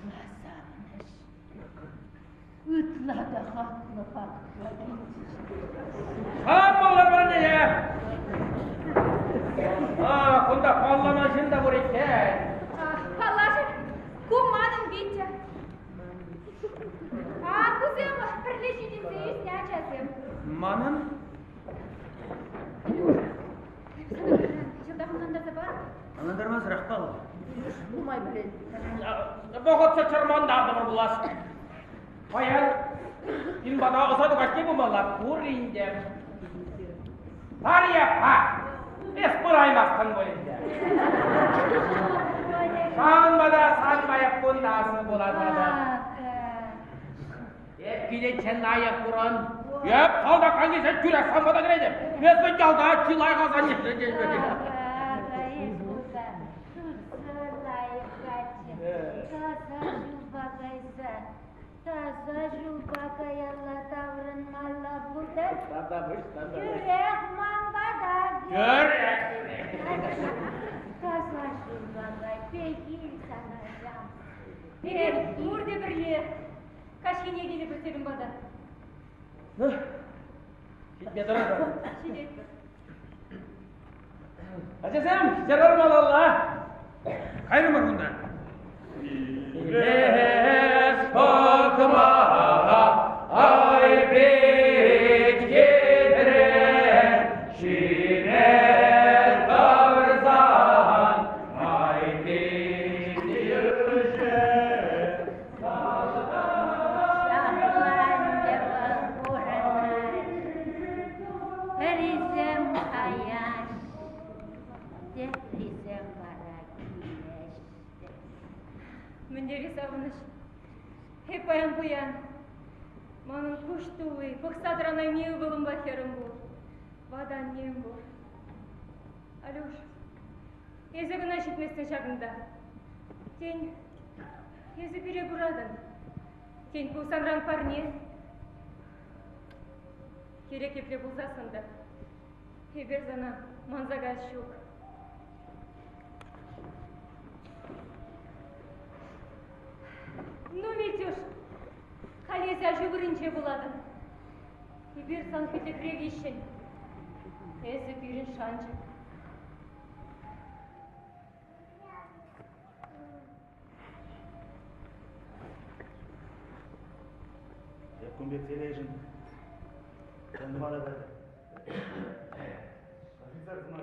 Ытла савӑнӑҫ. Ытла та хаклӑ пакла килчӗҫ. Хамӑр парнене! А, кунта палламан ҫын та пур иккен. Паллашӑр, ку манӑн Витя. А кусем пӗрле ҫитӗнсе ӳснӗ ачасем. Манӑн? Йӑлтах ӑнлантарса пар. Ӑнлантармасӑрах паллӑ. Нумай пӗлет. Вӑхӑтсӑр чӑрмантартӑмӑр пулас. Паян пин пата ӑсату каҫне пымалла пур ӗнтӗ. Тарья, па! Эс пыраймастӑн пуль ӗнтӗ. Сан пата сан паяк кунтасӑ пулас вата. Эп киличчен лайӑх пурӑн. Эп салтак аннесен тӳрех сан пата кӗретӗп. Эс вӗт ялта чи лайӑх асанне. Таса ҫулпа кайса, таса ҫулпа каялла таврӑнмалла пултӑр. Тӳрех ман пата Тӳрех, Таса ҫулпа кай, пехил сана ҫам. Эпир пурте пӗрле каҫхине килӗпӗр сирӗн пата. Ну, ҫитме тӑрӑшӑр. Ҫитетпӗр. Ачасем, ҫӗрӗр малалла. Кайрӑмӑр кунта. Эс пӑхма ай пит хитре, ҫине тӑрсан ай пит йӳҫӗ. Ҫапланчӗ вӑл пурӑнать. Пӗрисем каяҫ, теприсем вара килеҫ. Мӗн тери савӑнӑҫ. Эп паян пуян. Манӑн куҫ тулли, пӑхса тӑранайми ывӑлӑмпа хӗрӗм пур. Ватӑ аннем пур. Алюш, эсӗ кӑна ҫитместӗн ҫакӑнта. Тен, эсӗ пире куратӑн. Тен, ку санран парне. Кирек епле пулсассӑн та, эпир сана манса каяс ҫук. Ну, Митюш, халь эсӗ аҫу вырӑнче пулатӑн. Эпир сан хӳтлӗхре виҫҫӗн. Эсӗ пирӗн шанчӑк. Эп кун пек телейшӗн чӑн мана та. Офицер сӑмах.